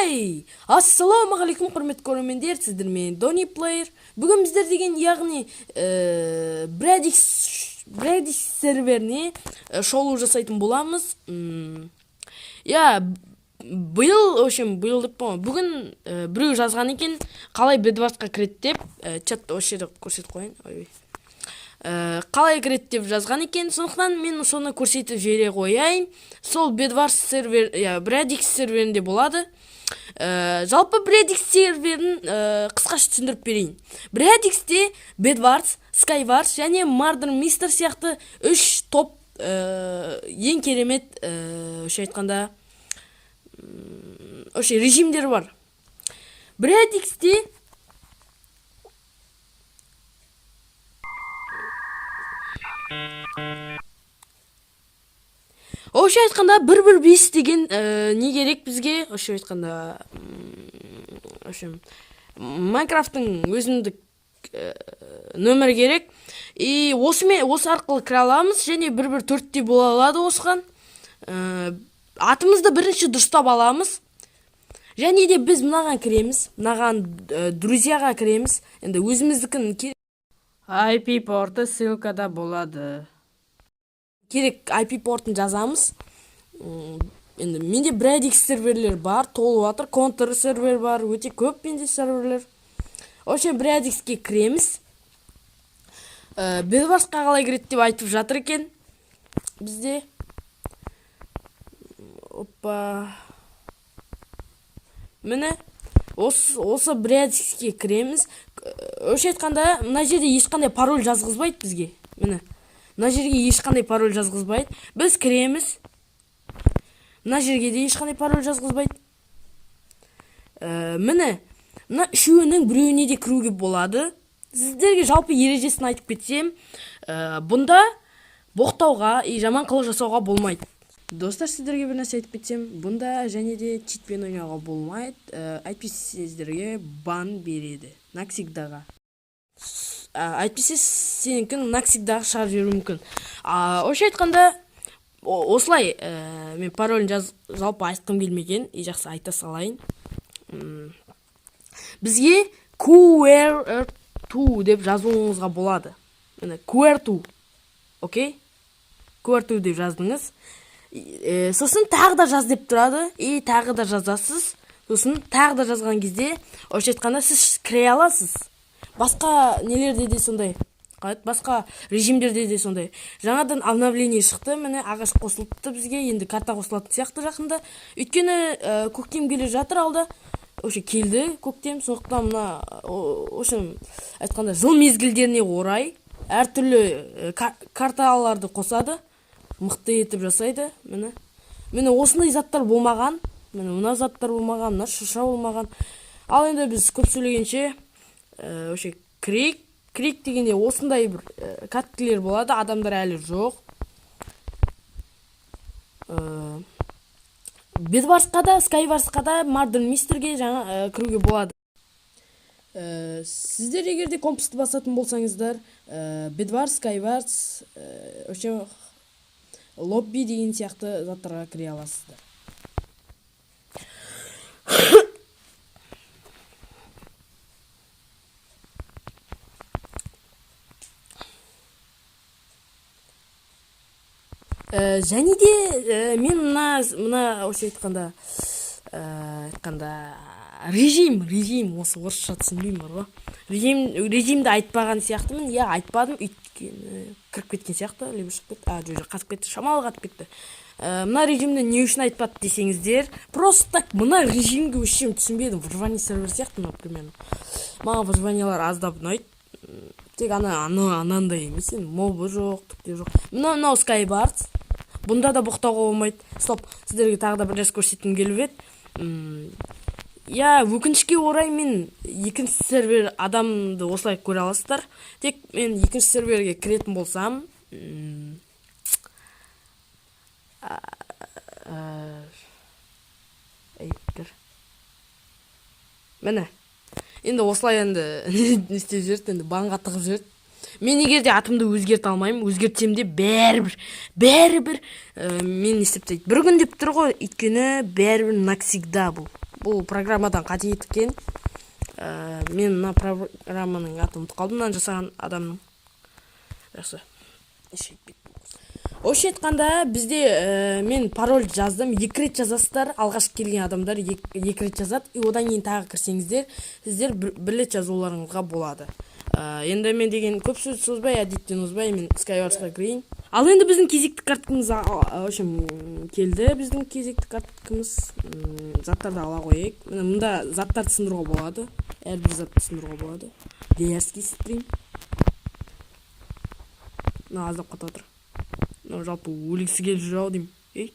Хей! Ассалаумағалейкум, құрметті көрермендер, сіздермен Дони Плеер. Бүгін біздер деген, яғни Бредикс серверіне шолу жасайтын боламыз. Иә, биыл, в общем, биыл деп па, бүгін біреу жазған екен, қалай Бедварсқа кіреді деп, чатта осы жерде көрсетіп қояйын. Ой. Қалай кіреді деп жазған екен, сондықтан мен соны көрсетіп жібере қояйын. Сол Бедварс сервер, иә, Бредикс серверінде болады. Жалпы Бредикс серверін қысқаша түсіндіріп берейін. Бредиксте Бедварс, Скайварс және Мардер Мистер сияқты үш топ ең керемет, вообще айтқанда, вообще режимдер бар. Бредиксте вообще айтқанда 1.1.5 деген не керек бізге, вообще айтқанда, в общем, Майнкрафттың өзіндік нөмірі керек. И осымен, осы арқылы кіре аламыз және 1.1.4-те бола алады осыған. Атымызды бірінші дұрыстап аламыз. Және де біз мынаған кіреміз, мынаған друзьяға кіреміз. Енді өзіміздікін IP порты ссылкада болады. Керек IP портын жазамыз. Енді менде Бредикс серверлер бар, толып жатыр, контр сервер бар, өте көп менде серверлер. Вообще Бредикске кіреміз. Бедварсқа қалай кіреді деп айтып жатыр екен бізде. Опа. Міне, осы Бредикске кіреміз. Вообще айтқанда, мына жерде ешқандай пароль жазғызбайды бізге. Міне. Мына жерге ешқандай пароль жазғызбайды. Біз кіреміз. Мына жерге де ешқандай пароль жазғызбайды. Міне, мына үшеуінің біреуіне де кіруге болады. Сіздерге жалпы ережесін айтып кетсем, бұнда боқтауға и жаман қылық жасауға болмайды. Достар, сіздерге бір нәрсе айтып кетсем, бұнда және де читпен ойнауға болмайды. Әйтпесе сіздерге бан береді. Навсегдаға. Әйтпесе сенікін навсегдаға шығарып жіберуі мүмкін. Вообще айтқанда, осылай мен паролін жалпы айтқым келмеген, и жақсы айта салайын. Бізге QR2 деп жазуыңызға болады. Міне, QR2. Окей? QR2 деп жаздыңыз. Сосын тағы да жаз деп тұрады, и тағы да жазасыз. Сосын тағы да жазған кезде, вообще айтқанда, сіз кіре аласыз. Басқа нелерде де сондай. Қалай еді? Басқа режимдерде де сондай. Жаңадан обновление шықты, міне, ағаш қосылыпты бізге, енді карта қосылатын сияқты жақында. Өйткені көктем келе жатыр алда. Вообще келді көктем, сондықтан мына, в общем, айтқанда, жыл мезгілдеріне орай әртүрлі карталарды қосады, мықты етіп жасайды. Міне, міне, осындай заттар болмаған, міне, мына заттар болмаған, мына шырша болмаған. Ал енді біз көп сөйлегенше, вообще кірейік. Кірейік дегенде, осындай бір каткілер болады, адамдар әлі жоқ. Бедварсқа да, Скайварсқа да, Мардер Мистерге жаңа кіруге болады. Сіздер егер де компасты басатын болсаңыздар, Бедварс, Скайварс, вообще лобби деген сияқты заттарға кіре аласыздар. Және де мен мына вообще айтқанда, режим, осы орысша түсінбеймін бар ғой. Режимді айтпаған сияқтымын, иә, айтпадым, өйткені кіріп кеткен сияқты, либо шығып кетті. А, жоқ, жоқ, қатып кетті, шамалы қатып кетті. Мына режимді не үшін айтпады десеңіздер, просто так мына режимге вообще түсінбедім. Выживание сервер сияқты мына примерно. Маған выживаниялар аздап ұнайды. Тек ана анандай емес енді, мобы жоқ, түк те жоқ. Мынау Skywars. Бұнда да боқтауға болмайды. Стоп, сіздерге тағы да бір нәрсе көрсеткім келіп еді. Иә, өкінішке орай, мен екінші сервер адамды осылай көре аласыздар. Тек мен екінші серверге кіретін болсам, ей, кір. Міне. Енді осылай енді не істеп жіберді, енді банға тығып жіберді. Мен егер де атымды өзгерте алмаймын, өзгертсем де бәрібір, мен не істеп тастайды. Бір күн деп тұр ғой, өйткені бәрібір навсегда бұл. Бұл программадан қате кеткен. Мен мына программаның атын ұмытып қалдым, мынаны жасаған адамның. Жақсы. Вообще айтқанда, бізде мен пароль жаздым. Екі рет жазасыздар. Алғаш келген адамдар екі рет жазады, и одан кейін тағы кірсеңіздер, сіздер бір рет жазуларыңызға болады. Енді мен деген көп сөз созбай, әдеттен озбай, мен Skywars-қа кірейін. Ал енді біздің кезекті карткамыз, в общем, келді біздің кезекті карткамыз. Заттарды ала қояйық. Міне, мында заттарды сындыруға болады, әрбір затты сындыруға болады. Дерзкий стрим. Мына аздап қатып жатыр. Мынау жалпы өлгісі келіп жүр ау деймін. Ей,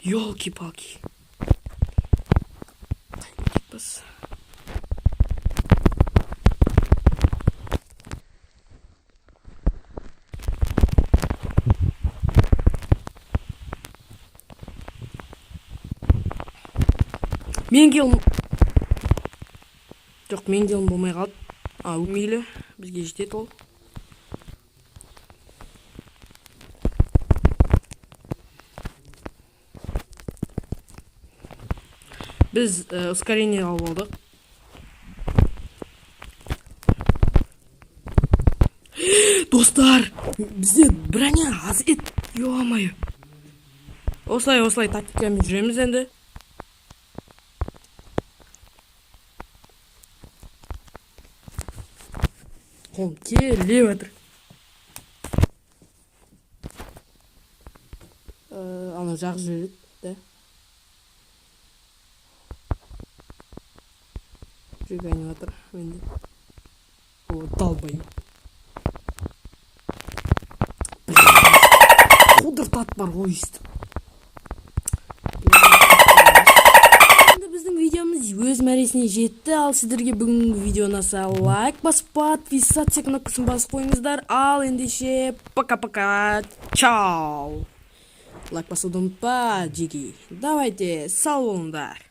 елки палки, бас. Мен килл жоқ, мен киллім болмай қалды. А, мейлі, бізге жетеді ол. Біз ускорение алып алдық. Достар, бізде броня аз еді, ё-моё. Осылай, осылай тактикамен жүреміз енді. Қолым терлеп жатыр. Анау жағып жібереді да. Жүрек айнып жатыр менде. О, долбоеб, қудыртады бар ғой өйстіп. Енді біздің видеомыз өз мәресіне жетті. Ал сіздерге бүгінгі видео ұнаса, лайк басып, подписаться кнопкасын басып қойыңыздар. Ал ендеше, пока пока, чао. Лайк басуды ұмытпа, жеги. Давайте, сау болыңдар.